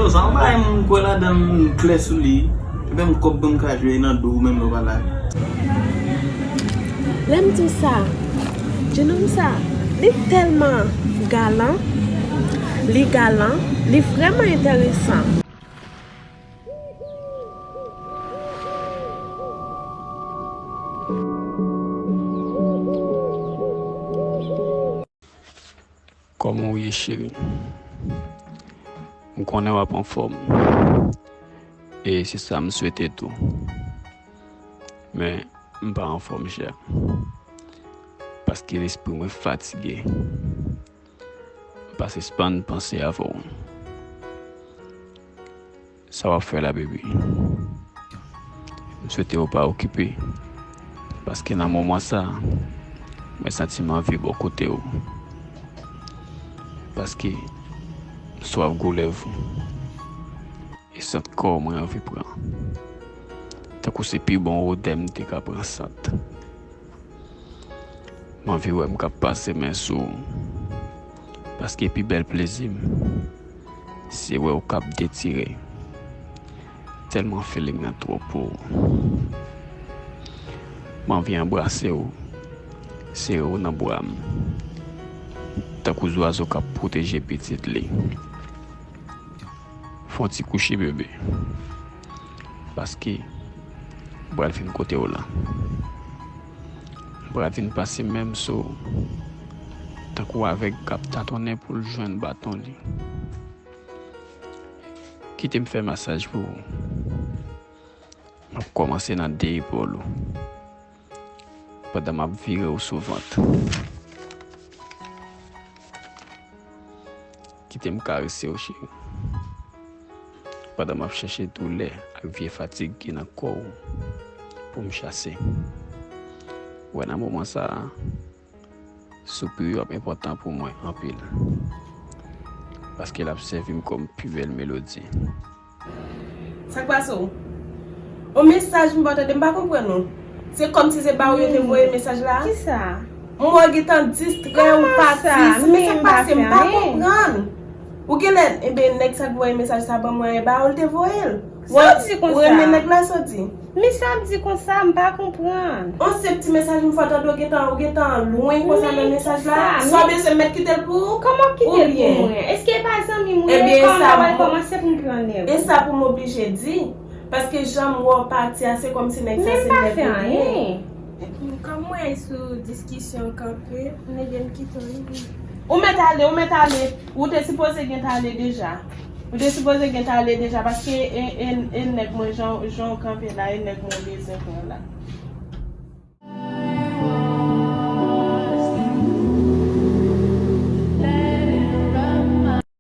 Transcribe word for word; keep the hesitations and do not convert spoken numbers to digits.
Sa yon bagay m kwè ladan l, m klè sou li. Epi m kòb pou m ka jwe nan do ou menm lè w pa la. Lè m di w sa, jenòm sa, li tèlman galan, li galan, li vrèman enteresan. Kòman w ye, cheri? M konnen w ap anfòm. E se sa m swete tou. Men, m pa anfòm, chè. Paske lespri mwen fatige. M pa sispann panse avè w. Sa w ap fè la, baby? M swete w pa okipe, paske nan moman sa, mwen santi m anvi bò kote w. Paske m swaf gou lèv ou. E sant kò w mwen anvi pran. Tankou se pi bon odè m te ka pran sant. M anvi wè m k ap pase men sou ou. Paske pi bèl plezi m, se wè w k ap detire. Tèlman feeling nan twòp pou ou. M anvi anbrase w, sere w nan bra m. Tankou zwazo k ap pwoteje pitit li. Fè yon ti kouche, bebe. Paske m pral vin kote w la. M pral vin pase men m sou ou. Tankou avèg k ap tatonnen pou l jwenn baton li. Kite m fè masaj pou ou. M ap kòmanse nan de epòl ou. Pandan m ap vire w sou vant. Kite m karese w, cheri. Pandan m ap chèche doulè ak vye fatig ki nan kò w pou m chase. Wè, nan moman sa a, soupir yo ap enpòtan pou mwen anpil. Paske l ap sèvi m kòm pi bèl melodi. Sa k pase w? On mesaj m pa tande, m pa konprann ou. Se kòmsi se ba ou yo te voye mesaj la? Kisa? M wè w gentan distrè, ou pati. Se sa k pase, m pa konprann. Ou genlè, enben, nèg sa k voye mesaj sa ban mwen, e ba ou l te voye l. Sa w di konsa? Ou renmen nèg la, sa w di? Men sa w di konsa, m pa konprann. On senp ti mesaj m fè w tande, ou gentan, ou gentan lwen konsa nan mesaj la. Sa w bezwen m mèt kite l pou ou? Kòman kite l pou mwen? Èske e pa zanmi m ou ye? Kòman m ta pral kòmanse pou m pran nèg ou? E sa pou m oblije di. Paske jan m wè w pati a, se kòmsi nèg sa se nèg ou ye. Men m pa fè anyen. Kòm mwen sou diskisyon kanpe, m leve m kite w. Ou mèt ale, ou mèt ale. Ou te sipoze gen t ale deja. Ou te sipoze gen t ale deja, paske e, e, e nèg mwen, jan, jan w kanpe la, e nèg mwen w bezwen pran la.